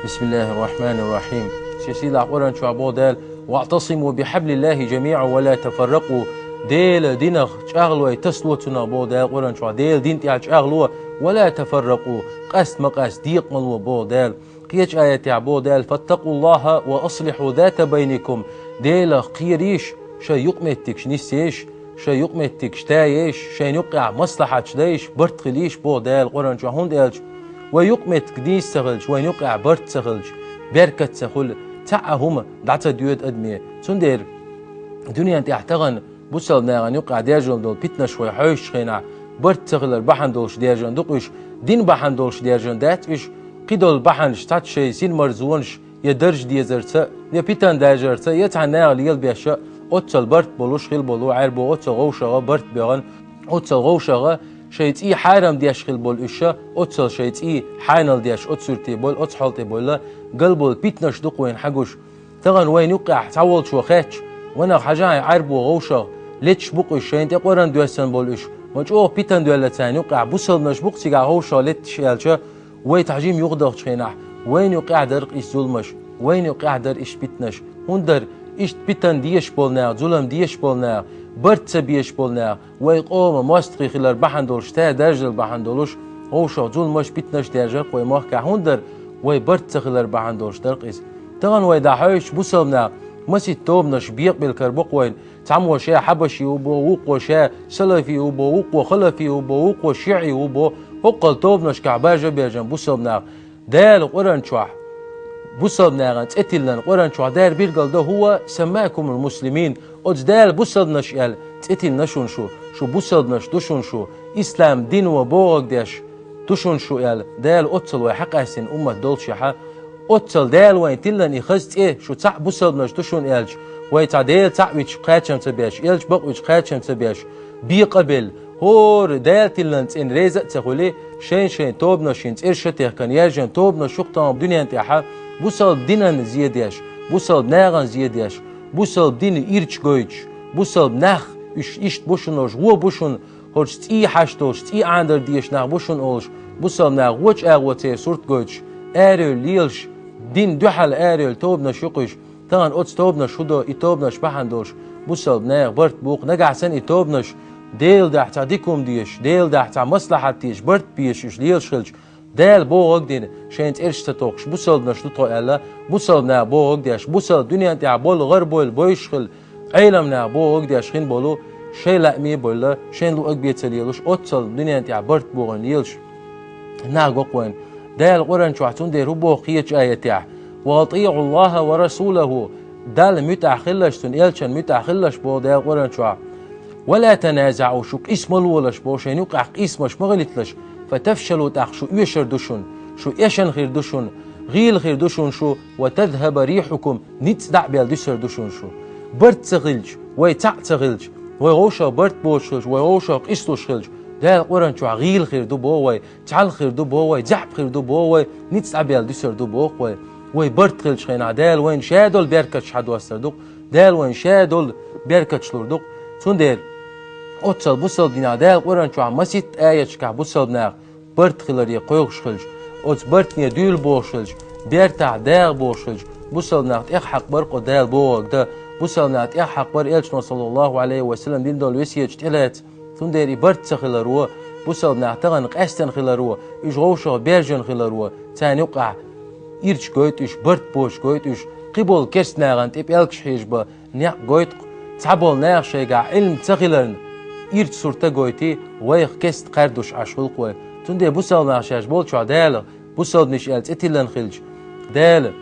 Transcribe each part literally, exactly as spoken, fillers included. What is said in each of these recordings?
بسم الله الرحمن الرحيم. Шен сийлахь Къуръан чохь боху Дала: «واعتصموا بحبل الله جميعا ولا تفرقوا». Делан динах чӀагӀлой, тасалой цунах боху Дала Къуръан чохь. Делан дин тӀехь чӀагӀло, «ولا تفرقوا», къаста ма къаста, декъа ма ло боху Дала. Кхечу аятехь боху Дала: «فاتقوا الله وأصلحوا ذات بينكم». Делах кхерийша, шайн юкъаметтигаш нисъейша, шайн юкъаметтигаш тайейша, шайна юккъехь маслахьаташ дайша, барт хилийша боху Дала Къуръан чохь, хӀунда аьлча вайн юкъаметтиг нийса ца хилча, вайн юккъехь барт ца хилча, беркат ца хуьлу, цхьа а хӀума дӀа ца доьду адаме. Цундела дуьнен тӀехь тахана бусалба нахана юккъехь даьржина долу питанаш вай хьоьжучу хенахь, барт ца хилар бахьана долуш даьржина ду-кх уьш, дин бахьана долуш даьржина дац уьш, кхидолу бахьанаш цхьацца шайн синмарзонаш, я дарж дезарца, я питан даьржарца, я цхьана наха лелабеша, оццал барт болуш хила болу Ӏаьрбо, оццал вовшаха барт бегӀан, оццал вовшаха шайн цӀий хьарам деш хила болу уьш, оццал шайн цӀий хьанал деш, оцу суьрте болу, оцу хьал тӀе болу, гал болу питанаш ду-кх вайна хьагуш. Тахана вайна юккъехь цхьаволчо хаьттича, ванах хьажахьа Ӏаьрбо вовшах леташ бу-кх уьш, шайна тӀе Къуръан доьссина болу уьш, ма чӀогӀа питан доьлла царна юккъехь, бусалбанаш бу-кх цигахь вовшах летташ аьлча, вай цхьа жима юхадахчу хенахь, вайна юккъехь дара-кх иштта зуламаш, вайна юккъехь дара иштта питанаш. ХӀунда дара иштта питан дезаш болу наха, зулам дезаш болу наха, барт ца безаш болу наха, вай къоман мостагӀий хилар бахьана долуш, цара даьржар бахьана долуш, вовшах зуламаш, питанаш даьржар-кх вай махкахь. ХӀунда дара вай барт ца хилар бахьана долуш дара-кх иза. Тахана вай дӀахьоьжучу бусалба наха масийтта тобанаш бекъабелла карабо-кх вайна. Цхьаммо ша хьабаши ву бо, вукхо ша салафи ву бо, вукхо халафи ву бо, вукхо шиӀи ву бо. ХӀокхул тобанашкахь бажа а бежана бусалба наха Дала Къуръан чохь, бусалба нахана цӀе тиллина Къуръан чохь Дала билгалдо: «هو سماكم المسلمين». Оцу Дала бусалбанаш аьлла цӀе тиллина шуна шу, шу бусалбанаш ду шуна шу, ислам дин ван бохург деш ду шуна шу аьлла, Дала оццул вай хьакъаьстина уммат долчехьа, оццул Дала вайна тиллина и хаза цӀе, шу цхьаъ бусалбанаш ду шуна аьлча, вай цхьа Дела цхьаъ вича кхачам ца беш, элча бакъ вича кхачам ца беш, бекъабелла, хӀора Дала тиллина цӀена реза а ца хуьлий, шайн-шайн тобанашна цӀераш а техкана яьржина тобанаш ю-кх тахана дуьнен тӀехьа, бусалба динан зе деш, бусалба нахана зе деш, бусалба динан ирча гойтуш, бусалба нах, уьш иштта бу шуна олуш, вон бу шуна, хӀорш цӀий хьаш долуш, цӀий Ӏанадар дезаш нах бу шуна олуш, бусалба наха вочу агӀо церан сурт гойтуш, арайолу лелаш, дин дуьхьал арайолу тобанаш ю-кх уьш. Тахана оцу тобанаш хӀун до, и тобанаш бахьана долуш бусалба нехан барт бу-кх. Нагахь санна и тобанаш Делан дуьхьа цхьа дика хӀума дезаш, Делан дуьхьа цхьа маслахьат дезаш, барт безаш уьш лелаш хилча, Дала бохург дина, шайн цӀераш ца тохкуш, бусалбанаш ду тхо аьлла, бусалба наха бохург деш, бусалба дуьнен тӀехь болу гӀарабойла бовзуш хила, Ӏелам наха бохург деш хин болу, шайн лааме а бевлла, шайн луъург бен ца лелуш, оццул дуьнен тӀехь барт бохийна лелаш нах го-кх вайна. Дала Къуръан чохь цундела хӀун боху кхечу аятехь: «وأطيعوا الله ورسوله». Далла муьтӀахь хилалаш, цуьнан элчанна муьтӀахь хилалаш боху Дала Къуръан чохь. «ولا تنازعوا», шу къийса ма лолаш боху, шайн юккъехь къийсамаш ма хилийталаш, «فتفشلوا», тӀаккха шу оьшур ду шуна, шу эшна хир ду шуна, гӀийла хир ду шуна шу, «وتذهب ريحكم», ницкъ дӀа а баьлла дуьсур ду шуна шу. Барт ца хилча, вай цхьаъ ца хилча, вай вовшах барт боцуш хилча, вай вовшах къийсалуш хилча, Дала Къуръан чохь гӀийла хир ду боху вай, цхьалха хир ду боху вай, заьӀап хир ду боху вай, ницкъ дӀа а баьлла дуьсур ду боху вай. Вай барт хилчу хенахь Дала вайна ша долу беркаташ хьадоссур ду-кх, Дала вайна ша долу беркаташ лур ду-кх. Цундела оццул бусалба динехь Дала Къуръан чохь масийтта аяташкахь бусалба наха барт хиларе кхойкхуш хилча, оцу бартане дуьйла бохуш хилча, бертахь дагӀа бохуш хилча, бусалба нах тӀеххьакхабар-кх Дала бохург дан, бусалба нах тӀеххьакхабар элчано, саллаллаху Ӏалайхи ва саллам, дина долу весеташ тӀелаца. Цундела и барт ца хиларо, бусалба нах тахана къаьстина хиларо, уьш вовшах бежжина хиларо, царна юккъехь ирча гойту уьш, барт боцуш гойту уьш, кхиболу керста нахана тӀе пӀелгаш хьежа бан некъ гойту-кх. Цхьаболу наха шайгахь Ӏилма ца хиларна, ирча сурта гойтий, вайх керста кхаьрдуш Ӏаш хуьлу-кх вай. Цундела бусалба нах шаьш болчохь Дала бусалбанаш аьлла цӀе тиллина хилча, Дала,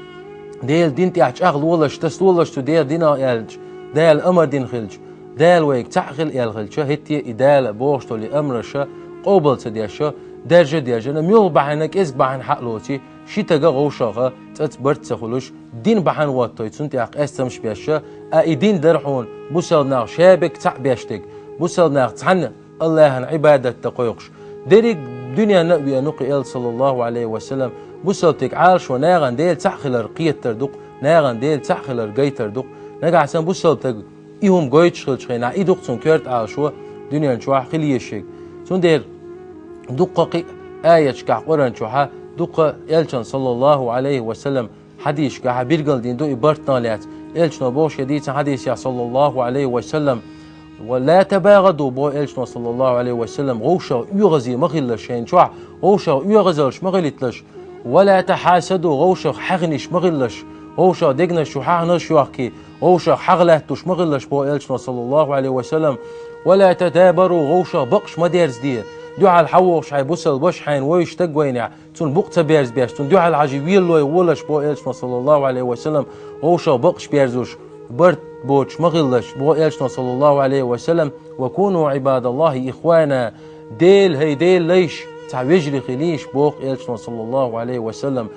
Делан дин тӀехь чӀагӀлолаш, тасалолаш цу Делан динах аьлча, Дала амар дина хилча, Дала вайга цхьаъ хила аьлла хилча, хӀетте а и Дала бохуш долу и амраша къобал ца деша, даьржа а даьржина, муьлха бахьана, кӀезиг бахьана хьа а лоций, ши стага вовшаха цӀаца барт ца хуьлуш, дин бахьана хӀоттий, цунна тӀехь къестамаш беша, а и дин дара хьуна бусалба нах шаберг цхьаъ беш дерг, бусалба нах цхьаьна АллахӀан Ӏибадат дан кхойкхуш. Дерриг дуьненна а веана ву-кх и элча, саллаллаху Ӏалайхи ва саллам, бусалба стаг Ӏалашо нахана Дела цхьаъ хилар кхетар ду-кх, нахана Дела цхьаъ хилар гайтар ду-кх. Нагахь санна бусалба стаг и хӀума гойтуш хилчу хенахь, и ду-кх цуьнан коьрта Ӏалашо дуьнен чохь хила езарг. Цундела дуккха кхин а аяташкахь Къуръан чохьа Дукха Элчан, саллаллаху алейхи ва саллам, хьадисашкахь билгалдина ду и барт а лаьцна. Элчано боху шен дийцина хьадисехь, саллаллаху алейхи ва саллам: «Ва ла табагъаду», боху Элчано, саллаллаху алейхи ва саллам, «вовшах оьгӀазе ма хилалаш шайна чохь, вовшах оьгӀазаллаш ма хилийталаш, ва ла тахьасаду, вовшах хьаьхнаш ма хилалаш, вовшах дегнаш чу хьаьхнаш йохкий, вовшах хьагӀ латтош ма хилалаш», боху Элчано, саллаллаху алейхи ва саллам, «ва ла тадабару, вовшах бакъаш ма дерзаде, дуьхьал хьан вогӀуш хьайн бусалба ваша, хьайна вуьйш стаг вайнехь, цунна букъ ца берзабеш, цунна дуьхьал хьажий велалой волаш», боху Элчано, саллаллаху алейхи ва саллам, «вовшах бакъаш берзош, барт боцуш ма хилалаш», боху Элчано, саллаллаху алейхи ва саллам, «ва куну Ӏибадаллахи ихвана, Дела, хӀай Делан лайш, цхьа вежарий хилийша», боху Элчано, саллаллаху алейхи ва саллам.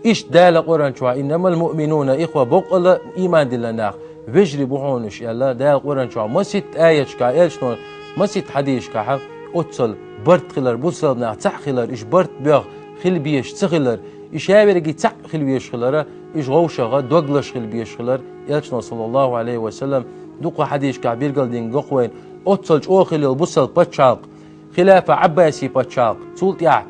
Иштта Дала Къуръан чохь: «Иннамал муъминуна ихва», боккъала иман диллина нах вежарий бу хьуна уьш аьлла, Дала Къуръан чохь маситта аяташкахь, Элчано маситта хьадисашкахь оццул барт хилар, бусалба нах цхьаъ хилар, уьш барт боьха хила безаш ца хилар, уьш ша верриге цхьаъ хила везаш хилар, уьш вовшах доглуш хила безаш хилар, Элчано, саллаллаху алейхи ва саллам, дукха хьадисашкахь билгалдина го-кх вайна, оццул чӀогӀа хилла йолу бусалба пачхьалкх, хилафа Ӏаббаси пачхьалкх, цул тӀаьхьа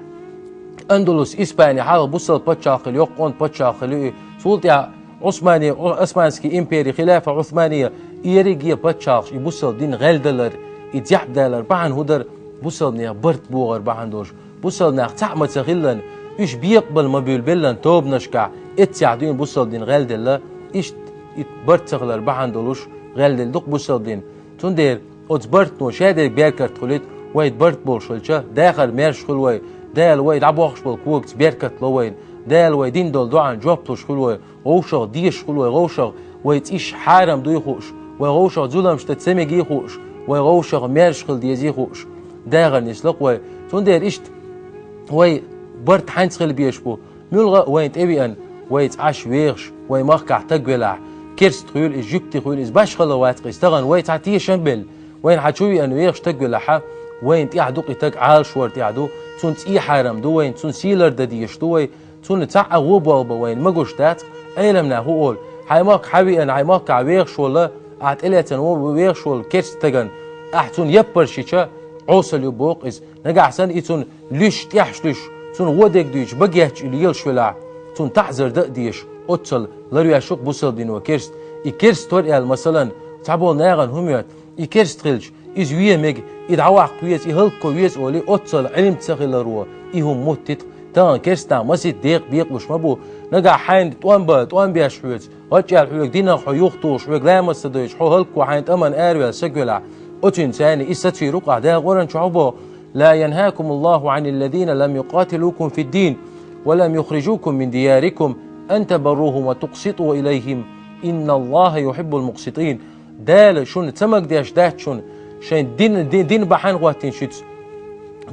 Андалус, Испани хьалха бусалба пачхьалкх хилла, йоккха онда пачхьалкх хилла ю и, цул тӀаьхьа Ӏусмани, Османский импери, хилафа Ӏусмания, и ерриге пачхьалкхаш и бусалба дин гӀелдалар, и зехьбадалар бахьана хӀун дара, бусалбанех барт богӀар бахьана долуш. Бусалба нах цхьаъ ма ца хиллан, уьш бекъабала ма буьйлабеллан тобанашкахь, эццехь дуьйна бусалба дин гӀелделла, иштта и барт ца хилар бахьана долуш гӀелделла ду-кх бусалба дин. Цундела оцу бартано шадерг беркат хуьлийта, вай барт болуш хилча, дахар маьрша хуьлу вай, Дала вай дӀабохкуш болу когаца беркат ло вайна, Дала вай дина долу доӀанна жоп луш хуьлу вай, вовшах дезаш хуьлу вай, вовшах вай цӀиш хьарам дуй хууш, вай вовшах зуламаш дан ца мегий хууш, вай вовшах маьрша хила дезий хууш, дахар нисло-кх вай. Цундела иштта вай барт хьаьнца хила безаш бу, муьлхха а вайна тӀевеана, вайца Ӏаш вехаш, вай махкахь стаг велахь, керста хуьлу иза, жуьгти хуьлу иза, башхалла вац-кх иза, тахана вай цхьа тешам а белла, вайна хьан чу веана вехаш стаг велахь, вайна тӀехь ду-кх и стаг, Ӏалашвар тӀехь ду, цунна цӀий хьарам ду вайна, цунна сий лардан дезаш ду вай, цунна цхьа а гӀо болх бан вайна магош дац-кх. Ӏеламнаха хӀун олу: хьайн махка хьан веана, хьайн махкахь вехаш волу, ахь тӀелаьцна вон вехаш волу керста стагана, ахь цунна яппарш йича, Ӏесалла ю боху иза. Нагахь санна и цунна луьйш, тӀехьаш луьйш, цунна вон дерг дуьйцуш, багехь и лелаш велахь, цунна таӀзар дан а дезаш, оццул ларвеш ву-кх бусалба дино керста. И керста вара аьлла, масалан, цхьаболу нахана хӀун моьтту: и керста хилча, иза вен мега, и дӀаваккха веза, и хӀаллакво веза олий, оццул Ӏилма ца хиларо и хӀума моттийта-кх. Тахана керста нах масийтта декъа бекъалуш ма бу. Нагахь хьайна тӀом бан, тӀом беш хьоьца, гӀаччӀел хьоьга динах хьо юхатухуш, хьоьга ламаз ца дойтуш, хьо хӀаллакво хьайн тӀамна араваьлла стаг велахь, оцуьнца царна иза сацийр ву-кх ахь. Дала Къуръан чохь боху: «Ла янхакумуллаху Ӏаниллазина лам юкъатилукум фиддин ва лам юхрижукум мин диярикум ан табаррухум ва тукъситу илайхим, инналлаха юхиббул мукъситин». Дала шуна ца магадеш дац шуна, шайн дин, дин, дин бахьана хӀоттийна шуьца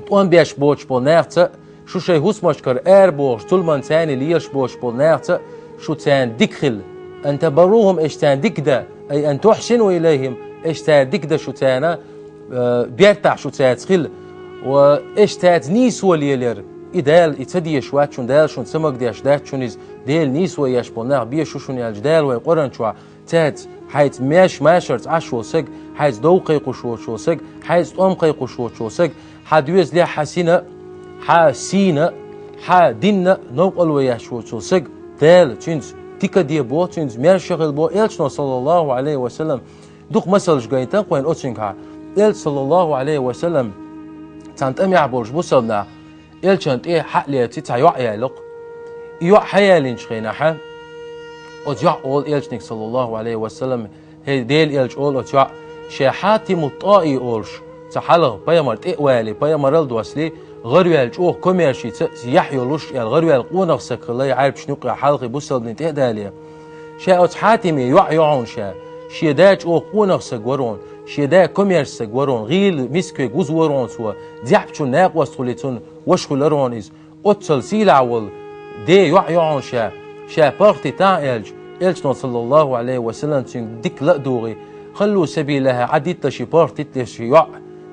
тӀом беш боцуш болу нахаца, шу шайн хӀусамашкара арабохуш, зуламан царна лелаш боцуш болу нахаца шу царна дика хила. Ан табаррухум, аша царна дика дан, ай ан тухьсину илайхим, аша царна дика дан шу царна, э, бертахь шу цаьрца хила. Ва аша цаьрца нийсо лелаяр, и Дала, и ца дезаш вац шуна, Дала шуна ца магадеш дац шуна иза, Делан нийсо еш болу нах бен шу шуна аьлча, Дала вайн Къуръан чохь цаьрца, хьайца меш-, машарца Ӏаш волу саг, хьайца дов кхайкхуш воцуш волу саг, хьайца тӀом кхайкхуш воцуш волу саг, хьан доьзалехь, хьан сина, хьан сийна, хьан динна новкъарло еш воцуш волу саг, Дала цуьнца дика де боху, цуьнца маьрша хила боху Элчано, саллаллаху Ӏалайхи ва саллам. Дукха масалш гайтина-кх вайна оцуьнгахьа. Элча, саллаллаху Ӏалайхи ва саллам, цхьана тӀамехь болуш бусалба нах Элчанна тӀе хьа а леций, цхьа йоӀ яьлла-кх. И йоӀ хьа яьллинчу хенахьа, оцу йоӀа олу Элчанга, саллаллаху Ӏалайхи ва саллам: «ХӀей, Делан Элча», олу оцу йоӀа, шен Хьатиму ТӀаи олуш, цхьа хьалха пайхамар тӀе а валий, пайхамаралла доссалий, гӀараваьлла чӀогӀа комаьршица яхь йолуш аьлла, гӀараваьлла къонах саг хилла, Ӏаьрбашна юккъехь хьалхе бусалба дин тӀе а дале. Ша оцу Хьатиме йоӀ ю хьуна ша, шен да чӀогӀа къонах саг вара хьуна, шен да комаьрша саг вара хьуна, гӀийла мискве гуза вара хьуна цо, зехьпачун накъост хуьлий цунна, ваша хуьлура хьуна иза. Оццал сийлахь волу ден йоӀ ю хьуна ша, ша паргӀатийтахьа аьлча, Элчано, саллаллаху Ӏалайхи ва саллам, цуьнга дика ла а дугӀий: «Халлу сабилаха, Ӏадитла ши паргӀатитла ши йоӀ,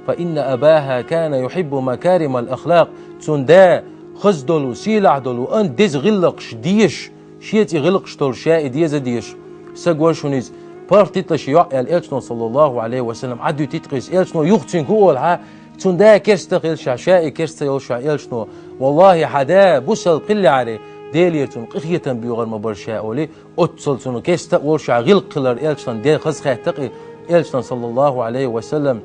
фа инна абаха кана юхиббу макаримал ахлакъ». Цуьнан да хаза долу, сийлахь долу, ан деза гӀиллакхаш дезаш, шен цӀе гӀиллакхаш долуш ша и деза дезаш саг вара шуна иза. ПаргӀатитла ши йоӀ аьлла Элчано, саллаллаху Ӏалайхи ва саллам, Ӏадуьтуьйту-кх иза. Элчано юха цуьнга хӀун олу хьа? Цуьнан да керста хилча, ша и керста ца йолуш, ша Элчано «Валлахьи, хьа да бусалба хиллехьара, Делера цунна къинхетам боьгӀар ма бара ша», — олий, оццул цунна керста а волуш, гӀиллакх хилар элчанна де хаза хаьттира и, элчанна, саллаллаху Ӏалайхи ва саллам,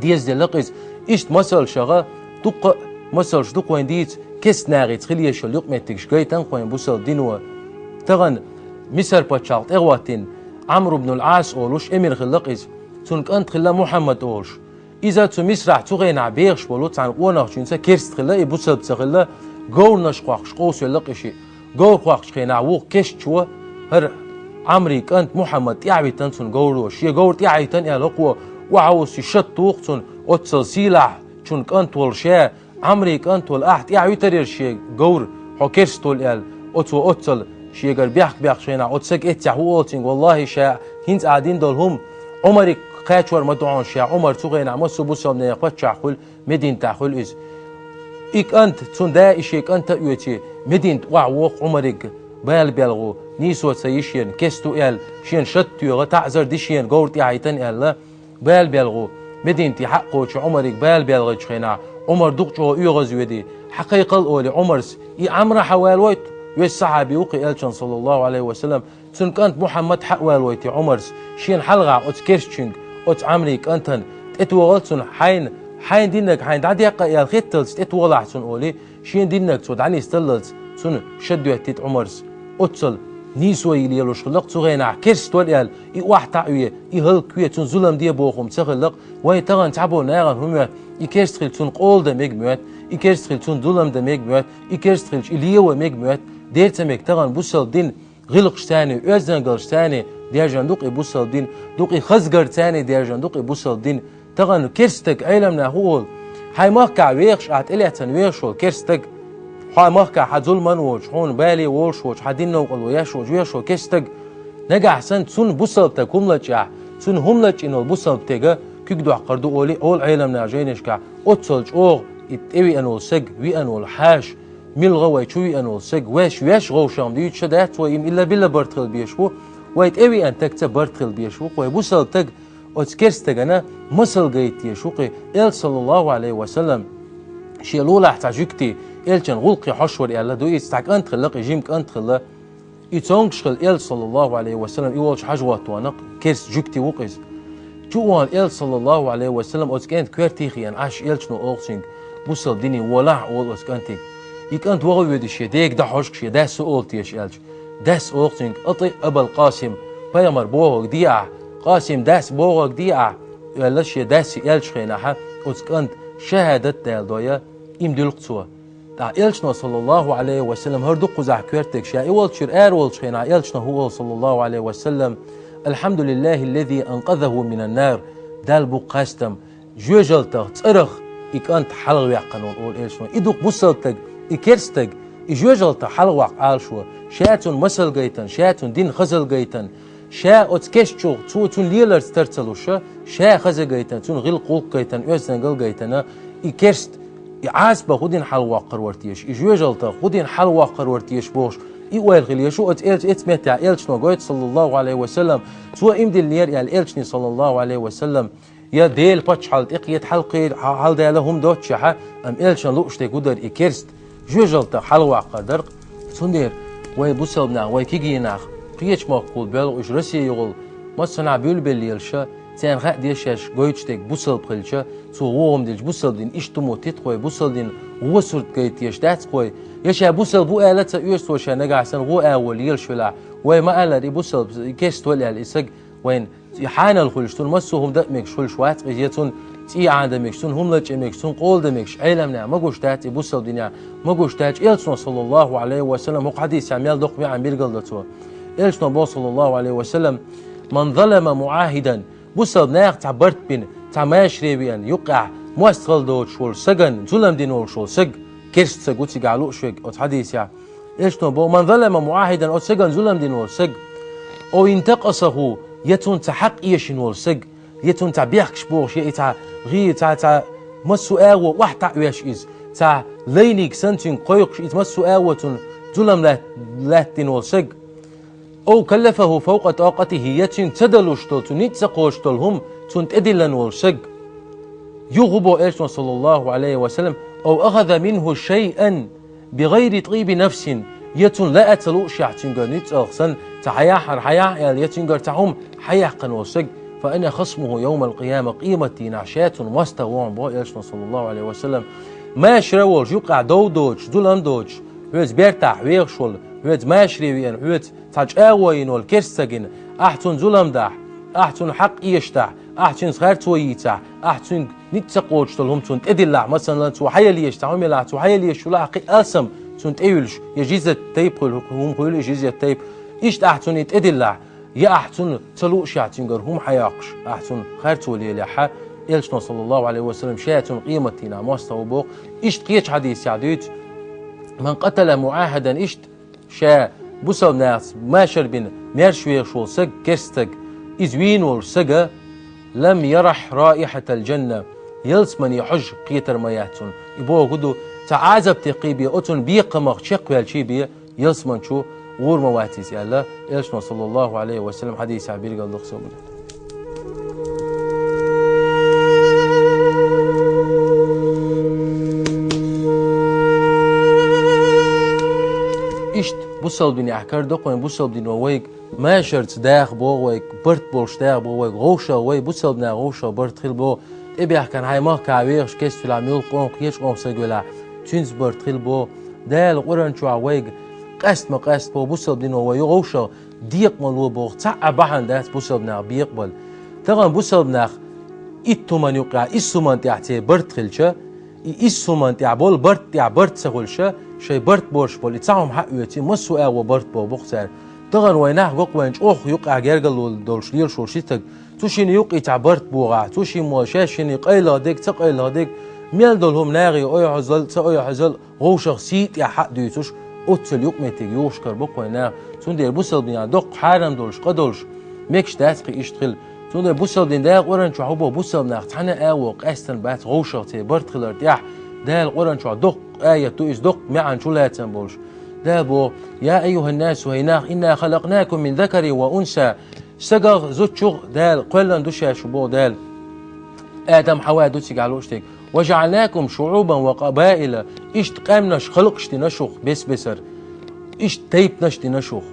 дезделла-кх иза. Иштта масалшха, дуккха а масалш ду-кх вайна дийца, керста нахаца хила езаш йолу юкъаметтигаш гайтина-кх вайна бусалба дино. Тахана Мисар пачхьалкх тӀехӀоттийна Ӏамр ибн ал-Ӏас олуш эмир хилла-кх иза. Цуьнан кӀант хилла Мухьаммад олуш. Иза цу Мисрахь цу хенахь бехаш болу цхьана къонахчуьнца керста хилла, и бусалба ца хилла, говраш кхоккхуш къовсавелла-кх и шиъ. Говр кхоккхучу хенахь вукху керстачо хӀара Ӏамрин кӀант Мухьаммад тӀаьхьавитина цунна говро. Шен говр тӀаьхьавитина аьлла, хӀокхо охьавуссий шад туху цунна, оццул сийлахьчун кӀант волу ша, Ӏамрин кӀант волу ахь тӀаьхьавитарий шен говр, хьо керста волу аьлла, оцо оццул шегара бехк-бехкачу хенахь оцу сага эццехь хӀун олу цуьнга, валлахьи, ша хӀинца ахь дина долу хӀума Ӏумариг кхачор ма ду хьуна ша, Ӏумар цу хенахь массо а бусалба нехан паччахь хуьлу, Мединатехь хуьлу иза. И кӀант, цуьнан да и шен кӀанта а оьций, Мединате охьавоху Ӏумариг, бала белхо, нийсо ца йи шена, керста ву аьлла, шена шад тоьхна, таӀзар ди шена, говр тӀаьхьавитина аьлла, бала белхо, Мединате хьа а кхочу Ӏумариг бала белхийчу хенахь, Ӏумар дукха чӀогӀа оьгӀазвоьдий, хьан кхайкхал олий Ӏумарс, и Ӏамр хьан валавойту, веза сахьаби ву-кх и элчанан, саллаллаху Ӏалайхи ва саллам, цуьнан кӀант Мухьаммад хьа а валавойтий Ӏумарс, шена хьалхахь оцу керстачуьнга, оцу Ӏамрин кӀантана, тӀетохал цунна хьайна, хьайна динарг хьайна дӀадекъа аьлла хетталц тӀетохалахь цунна олий, шена динарг цо дӀанисдаллалц цунна шад доьттий-кх Ӏумарс. Оццул нийсо йи лелош хилла-кх цу хенахь, керста вара аьлла, и охьатаӀаве, и хӀаллакве, цунна зулам де боху хӀума ца хилла-кх. Вайн тахана цхьаболу нахана хӀун моьтту, и керста хилча цунна къола дан мега моьтту, и керста хилча цунна зулам дан мега моьтту, и керста хилча и лен ван мега моьтту, дера ца мега тахана бусалба дин гӀиллакхашца, оьздангаллашца даьржина ду-кх и бусалба дин, ду-кх и хазгарца даьржина ду-кх и бусалба дин. Тахана керста стаг, Ӏеламнаха хӀун олу? Хьайн махкахь вехаш, ахь тӀелаьцна вехаш волу керста стаг, хьайн махкахь хьан зуламан воцуш, хьуна бале волуш воцуш, хьан динан новкъарло еш воцуш вехаш волу керста стаг, нагахь санна цунна бусалба стаг хӀума лачкъахь, цунна хӀума лачкъийна волу бусалба стеган куьг доккхур ду олий, олу Ӏеламнаха жайнашкахь, оццул чӀогӀа и тӀевеана волу стаг, веана волу хьаша, милла гӀа вай чу веана волу стаг, ваьш, ваьш гӀовшам дуьйцуш ша дац вай, и илла-билла барт хила безаш ву, вай тӀевеана стагца барт хила безаш ву-кх вай. Бусалба стаг оцу керста стагана масал гайта дезаш ву-кх и. Элча, саллаллаху Ӏалайхи ва саллам, шен лулахь цхьа жуьгти, элчан гӀуллакхе хьожуш вара аьлла ду иза, цхьа кӀант хилла-кх и, жима кӀант хилла. И цомгуш хилла элча, саллаллаху Ӏалайхи ва саллам, и волчу хьажа хӀоттаван-кх, керста жуьгти ву-кх иза. Чу а вахана элча, саллаллаху Ӏалайхи ва саллам, оцу кӀентан коьрте а хиъна Ӏаш, элчано олу цуьнга: «Бусалба дине волахь», — олу оцу кӀантига. И кӀант ваха а воьдуш шен дега дӀахьожуш, шен дас хӀун олу теша аьлча, дас олу цуьнга: «АтӀиъ Абал Къасим, пайхамар бохург де ахь, Къасим дас бохург де ахь», — аьлла, шен дас и аьллачу хенахь, оцу кӀанта шахӀадат а даладой, иман дуьллу-кх цо. ТӀаккха элчано, саллаллаху Ӏалайхи ва саллам, хӀара ду-кх кхузахь коьртаг, ша и волчуьра ара волчу хенахь, элчано хӀун олу, саллаллаху Ӏалайхи ва саллам: «Алхьамдулиллахи ллази анкъазаху минан нар». Далла бу-кх хастам, жоьжалтах, цӀарах и кӀант хьалхаваьккхина волу, олу элчано. И ду-кх бусалба стаг, и керста стаг, и жоьжалтах хьалхаваккха Ӏалашо, ша цунна масал гайтина, ша цунна дин хазал гайтина, ша оцу керстачух, цо цунна леларца тар ца луш, ша хаза гайтина, цунна гӀиллакх-гӀуллакх гайтина, оьздангалла гайтина, и керста, и Ӏазапах хӀун дина хьалхавоккхур вара теша, и жоьжалтах хӀун дина хьалхавоккхур вара теша бохуш, и ойла хила езаш ву оцу элча, эцу меттехь элчано гойту, саллаллаху Ӏалайхи ва саллам, цо иман диллинера аьлла, элчане, саллаллаху Ӏалайхи ва саллам, я Делан паччахьалла тӀекхета хьалкхе-, хьал-, хьалдала хӀума доццушехь, амма элчанна лууш дерг хӀун дара и керста, жоьжалтах хьалхаваккхар дара-кх. Цундела вай бусалба нах, вай кегий нах, кхечу махкахула боьлху уьш, Россия йогӀула, массанхьа буьйлабелла лелаш, царна хаа деза шаьш гойтуш дерг бусалба хилча, цо вон хӀума дилча, бусалба дин иштта ду моттий-кх вай, бусалба дин вон сурт гайта дезаш дац-кх вай. Я ша бусалба ву аьлла а ца оьшу цо ша нагахь санна вон агӀо лелаш велахь, вай ма-аллара, и бусалба, и керста вара аьлла, и саг вайна и хьанал хуьлуш, цунна массо а хӀума дан а мегаш хуьлуш вац-кх иза, я цунна цӀий Ӏанадан мегаш, цунна хӀума лачкъа мегаш, цунна къола дан мегаш, Ӏеламнаха ма гуш дац и бусалба динехь, ма гуш дац. Элчано, саллаллаху Ӏалайхи ва саллам, хӀокху хьадисехь мел доккха маьӀна билгалдо цо. Элчано боху, саллаллаху Ӏалайхи ва саллам: «Ман залама муӀахидан», бусалба наха цхьа барт бина, цхьа машаре веана, юккъехь мостагӀалла доцуш волу сагана зулам дина волуш волу саг, керста саг ву цигахь лууш верг оцу хьадисехь. Элчано боху: «Ман залама муӀахидан», оцу сагана зулам дина волу саг, «ав интакъасаху», я цунна цхьа хьакъ эшина волу саг, я цунна цхьа бехкаш бохуш, я и цхьа гӀий, цхьа, цхьа массо а агӀо охьатаӀавеш иза, цхьа лайниг санна цуьнга кхойкхуш, иза массо а агӀо цунна зулам лат-, латтадина волу саг, «ав каллафаху фавкъа такъатихи», я цуьнга ца далуш долу, цу ницкъ ца кхочуш долу хӀума цунна тӀедиллина волу саг, юха боху Элчано, саллаллаху Ӏалайхи ва саллам, أو أخذ منه شيئا بغير طيب نفس, я цунна лаа ца луушехь цуьнгара ницкъ санна, цхьа хьаяхьара, хьаяхьа аьлла, я цуьнгара цхьа хӀума хьаяьккхина волу стаг, فأنا خصمه يوم القيامة, къематдийнахь ша цунна мостагӀа ву хьуна боху Элчано, саллаллаху Ӏалайхи ва саллам. Машаре волуш, юккъехь дов доцуш, зулам доцуш, хьоьца бертахь вехаш волу, хьоьца машаре веана, хьоьца цхьа чӀагӀо йина волу керста стаг йина, ахь цунна зулам дахь, ахь цунна хьакъ эшадахь, ахь цуьнца харцо йийцахь, ахь цуьнга ницкъ ца кхочуш долу хӀума цунна тӀедиллахь, масала, цо хьаялъеш, цхьа хӀума елахь, цо хьаялъеш йолахь, кхин алсам цунна тӀеюьлуш, я жизьят тайпа хуьлу, хӀума хуьлу, я жизьят тайпа. Иштта ахь цунна и тӀедиллахь, я ахь цунна ца луушехь цуьнгара хӀума хьайоккхуш, ахь цунна харцо лелехь, Элчано, саллаллаху Ӏалайхи ва саллам, ша цунна къематдийнахь мостагӀа ву боху. Иштта кхечу хьадисехь дуьйцу: من قتل معاهدا, иштта ша бусалба нахаца машар бина, маьрша вехаш волу саг, керста стаг, иза вийна волу сага, لم يرح رائحة الجنة, ялсамане хьожа кхетар ма яц цунна. И боху ду, цхьа Ӏазап текхий бен, оцунна бекхамах чекхваьлчий бен, ялсаман чу гӀур ма вац иза аьлла, Элчано, саллаллаху Ӏалайхи ва саллам, хьадисехь билгал ду-кх. Иштта бусалба динехь карадо-кх вайн, бусалба дино вайга машарца даха боху вайга, барт болуш даха боху вайга, вовшах вай, бусалба наха вовшах барт хила боху, тӀебаьхкина хьайн махкахь вехаш кествелахь муьлхха къомах, кхечу къомах стаг велахь, цуьнца барт хила боху. Дала Къуръан чохь вайга къаста ма къаста боху, бусалба дино вай ю вовшах, декъа ма ло боху, цхьа а бахьана дац бусалба нах бекъабала. Тахана бусалба нах итт хӀуманна юккъехь, исс хӀуманна тӀехь церан барт хилча, и исс хӀуманна тӀехь болу барт тӀехь барт ца хуьлуш, шайн барт боцуш болу и цхьа хӀума хьаоьций, массо а агӀо барт боху бу-кх цара. Тахана вайн нах го-кх вайн чӀогӀа юккъехь гергарло долуш лелаш волу ши стаг. Цу шинна юккъе цхьа барт богӀахь, цу шиммо шаьш шинна къайлаха дерг, ца къайлаха дерг, мел долу хӀума нахе ойхьазал, ца ойхьазал, вовшах сий тӀехь хьа а дуьйцуш, оццул юкъаметтиг юхуш карабо-кх вайн нах. Цундела бусалба динехь доккха хьарам долуш, къа долуш, мегаш дац кхин иштта хила. Цундела бусалба дин Дала Къуръан чохь хӀун боху, бусалба нах цхьана а агӀо къаьстина бац вовшах церан барт хилар тӀехь. Дала Къуръан чохь доккха аят ду иза, доккха маьӀна чулацам болуш. Дала боху: يا أيها الناس, хӀай нах, إنا خلقناكم من ذكر وأنثى, сагах, зудчух Дала кхоьллина ду шаьш шу боху Дала. Адам, Хьава ду цигахь лууш дерг. وجعلناكم شعوبا وقبائل, иштта къаьмнаш, халкъаш дина шух бес-бесара, иштта тайпанаш дина шух.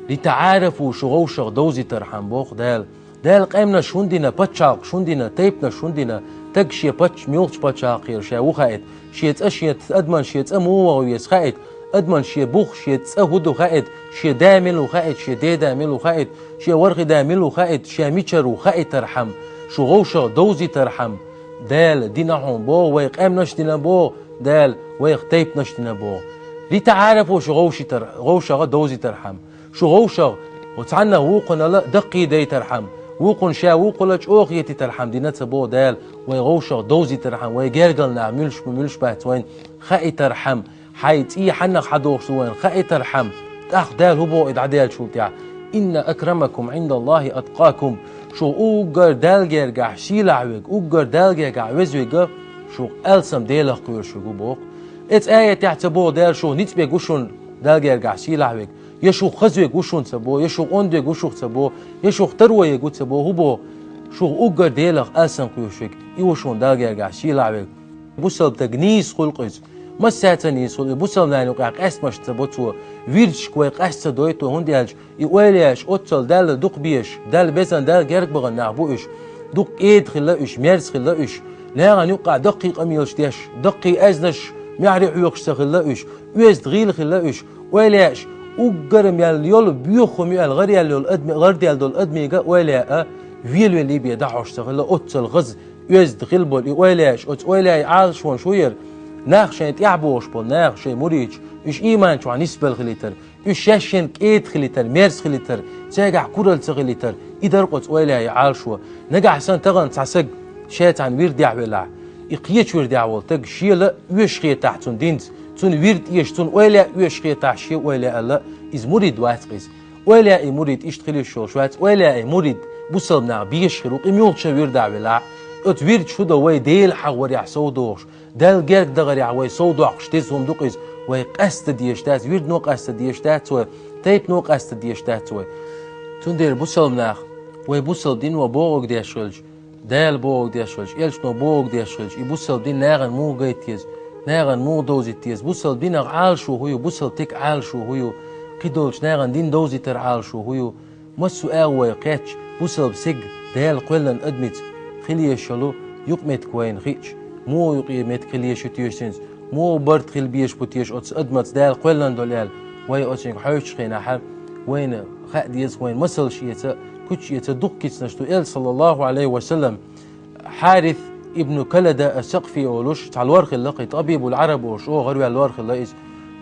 لتعارفوا, шу вовшах довзийтархьама боху Дала. Дала къаьмнаш хӀунда дина, пачхьалкхаш хӀунда дина, тайпанаш хӀунда дина, стаг шен пач-, муьлхачу пачхьалкхера ша ву хаийта, шен цӀа, шен, адаман шен цӀа муха ваха веза хаийта, адаман шен бух, шен цӀа хӀун ду хаийта, шен да мила ву хаийта, шен деда мила ву хаийта, шен ворхӀе да мила ву хаийта, ша мичара ву хаийтархьама, шу вовшах довзийтархьама, Дала дина хьуна боху, вай къаьмнаш дина боху, Дала вайх тайпанаш дина боху. لتعارفوا, шу вовшийтар-, вовшах довзийтархьама. Шу вовшах, цхьаннах вукхунал даккхийдайтархьама, вукхун ша вукхул чӀогӀа хетийтархьама дина ца боху Дала, вай вовшах довзийтархьама, вай гергара нах муьлш бу, муьлш бац вайна хаийтархьама, хьайн цӀий хьаннах хьадохуш ду вайна хаийтархьама. ТӀаккха Дала хӀун боху и дӀадаьллачул тӀаьхьа: إن أكرمكم عند الله أتقاكم. Шу уггар Далла гергахь сийлахь верг, уггар Далла гергахь веза верг, шух алсам Делах кхоьруш верг ву боху. Эцу аятехь ца боху Дала шух ницкъ берг ву шуна Далла гергахь сийлахь верг. Я шух хаза верг ву шуна ца боху, я шух онда верг ву шух ца боху, я шух таро ерг ву ца боху, хӀун боху? Шух уггар Делах алсам кхоьруш верг, и ву шуна Далла гергахь сийлахь верг. Бусалба стаг нийса хуьлу-кх иза. Массаьрца нийса хуьлу, и бусалба нахана юкъахь къаьстамаш ца бо цо. Вирдашка вай къаста ца дойту, хӀунда аьлча и эвлаяаш оццул Далла дукха безаш, Далла безна, Далла герга бахана нах бу уьш. Дукха кӀеда хилла уьш, мерза хилла уьш. Нахана юкъахь даккхий къамелаш деш, даккхий аьзнаш, маьхьарий хьоькхуш ца хилла уьш. Оьзда гӀийла хилла уьш. Эвлаяаш, уггар мел йолу боьха хӀума ю аьлла гӀараяьлла йолу адаме, гӀарадаьлла долу адамега эвлаяъ велавелий бен дӀахьош ца хилла, оццул хаза, оьзда хила болу и эвлаяаш, оцу эвлаяийн Ӏалашонаш хӀун яра? Нах шайна тӀаьхьа богӀуш болу, нах шайн муридаш, уьш ийман чохь нисбелла хилийтар, уьш шаьш шайна кӀеда хилийтар, мерза хилийтар, цаьргахь куралла ца хилийтар, и дара-кх оцу эвлаяийн Ӏалашо. Нагахь санна тахана цхьа саг ша цхьана вирдехь велахь, и кхечу вирдехь волу стаг шен ла оьшуш хетахь цунна динца, цунна вирд эшча, цунна эвлаяъ оьшуш хетахь шен эвлаяъ ла, иза мурид вац-кх иза. Эвлаяийн мурид иштта хила йиш йолуш вац. Эвлаяийн мурид бусалба наха безаш хир ву-кх, и муьлххачу вирдахь велахь а. Оцу вирдаш хӀун до, вай Дела хьахаварехь сов дохуш, Далла герга дахарехь вай сов доккхуш деза хӀума ду-кх иза. Вай къаста дезаш дац, вирдано къаста дезаш дац вай, тайпано къаста дезаш дац вай. Цундела бусалба нах, вай бусалба дино бохург деш хилча, Дала бохург деш хилча, элчано бохург деш хилча, и бусалба дин нахана муха гайта еза, нахана муха довзийта еза, бусалба динах Ӏалашо хӀун ю, бусалба стегах Ӏалашо хӀун ю, кхыдолчу нахана дин довзийтарах Ӏалашо хӀун ю, массо а агӀо вай кхетча, бусалба стаг Дала кхоьллина адамца хила езаш йолу юкъаметтиг вайна хиъча, муха юкъаметтиг хила езаш ю теша цуьнца, муха барт хила безаш бу теша оцу адамца Дала кхоьллина долу аьлла, вай оцуьнга хьоьжучу хенахь, вайна хаа деза, вайна масалш эца, куьцаш эца дукха кицанаш ду. Элча, саллаллаху Ӏалайхи ва саллам, Хьарис ибн Калада ас-Сакъфи олуш, цхьа лор хилла, кхин ТӀабибул-Ӏараб олуш, оха гӀараваьлла лор хилла иза.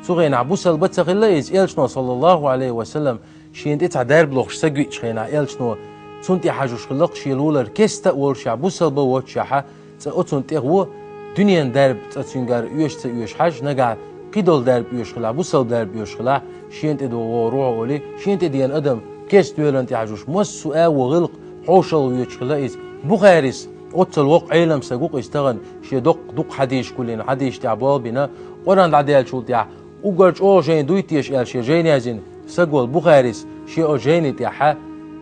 Цу хенахь бусалба ца хилла иза, элчано, саллаллаху Ӏалайхи ва саллам, шена тӀе цхьа дарба лохуш стаг веъчу хенахь, элчано цунна тӀе хьажош хилла-кх, шен лулара кеста а волушехь, бусалба а воццушехь, цкъа оцунна тӀе гӀо, дуьненан дарба цкъа цуьнгара оьшу ца оьшу хьажа, нагахь кхидолу дарба оьшу хилахь, бусалба дарба оьшу хилахь, шена тӀе догӀу вогӀур ву хьо олий, шена тӀе деана адам кеста доьллина тӀе хьажош, массо а агӀо гӀиллакх хьошалгӀа воьдуш хилла иза. Бухарис, оццул воккха Ӏелам стаг ву-кх иза тахана, шен доккха дукха хьадисаш гулйина, хьадисаш тӀехь болх бина, Къуръан дӀадаьллачул тӀаьхьа, уггар чӀогӀа жайна дуй теша аьлла шен жайна яздина стаг волу Бухарис, шен оцу жайни тӀехь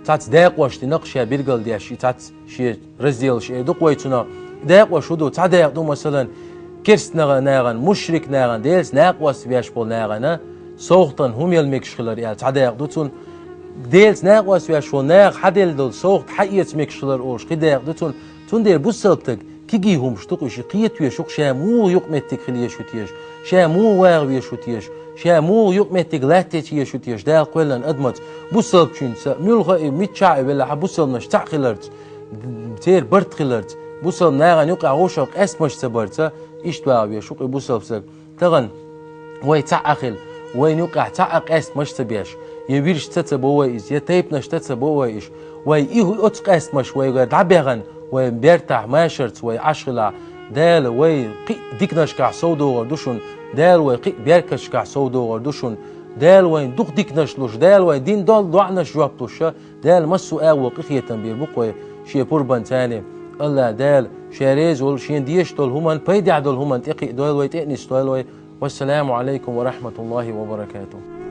цхьацца дакъош дина-кх ша билгалдеш, и цхьацца шен разделаш эр ду-кх вай цунах. И дакъош хӀун ду? Цхьа дакъа ду, масалан, керста нахана, мушрик нахана, Делаца накъост веш болу нахана совгӀатана хӀума яла мегаш хилар аьлла, цхьа дакъа ду цунна. Делаца накъост веш волу наха хьан делла долу совгӀат хьан эца мегаш хилар олуш, кхин дакъа ду цунна. Цундела бусалба стаг кегий хӀумаш ду-кх уьш, кхета везаш ву-кх, ша муха юкъаметтиг хила езаш ву теша, ша муха вагӀа везаш ву теша, ша муха юкъаметтиг латтаца езаш ву теша, Дала кхоьллина адамца, бусалбачуьнца, муьлхха а и миччахь а велахь, бусалбанаш цхьаъ хиларца, церан барт хиларца, бусалба нахана юкъахь вовшах къаьстамаш ца барца, иштта вагӀа везаш ву-кх и бусалба стаг. Тахана вай цхьаъ а хила, вайна юкъахь цхьа а къаьстамаш а ца беш, я виршца ца бо вай иза, я тайпанашца ца бо вай иза, вай и хӀу-, оцу къаьстамаш вайгара дӀабаьхна, вай бертахь машарца вай Ӏаш хилахь, Дала вай кхин а диканашкахь совдогӀур ду шуна, Дала вай кхин а беркаташкахь совдогӀур ду шуна, Дала вайна дукха диканаш луш, Дала вайн дин долу доӀанаш жоп луш, Дала массо а агӀо къинхетам бийр бу-кх вай Шен пурбанца. АллахӀ Дала Ша реза волу, Шена дезаш долу хӀуманна, пайдехь долу хӀуманна тӀекхиадойла вай, тӀеънисдойла вай. Вассаламу Ӏалайкум ва рахьматуллахӀи ва баракатухӀ.